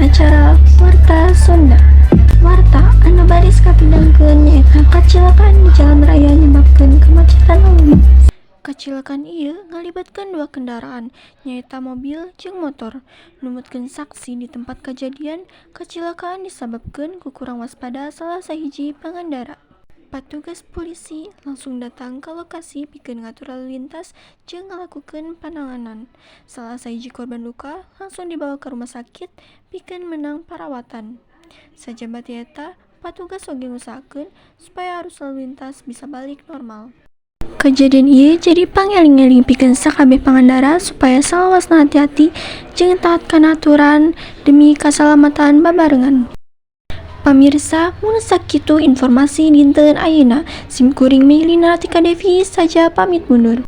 Acara Warta Sunda. Warta anu baris kapidangkeun nyaeta kacilakaan di jalan raya nyebabkeun kemacetan lalu lintas. Kacilakaan ieu ngalibatkeun dua kendaraan, nyaeta mobil jeung motor. Numutkeun saksi di tempat kajadian, kacilakaan disababkeun ku kurang waspada salah sahiji pangendara. Patugas polisi langsung datang ka lokasi pikeun ngatur lalu lintas jeung ngalakukeun pananganan. Salah sahiji korban luka langsung dibawa ka rumah sakit pikeun meunang parawatan. Sajaba ti eta, patugas oge ngusahakeun supaya arus lalu lintas bisa balik normal. Kajadian ieu jadi pangeling-eling pikeun sakabeh pangendara supaya salawasna hati-hati jeung taat kana aturan demi kasalamatan babarengan. Pamirsa, mun sakitu informasi dinten ayeuna. Sim kuring Meilina Ratika Devi saja pamit mundur.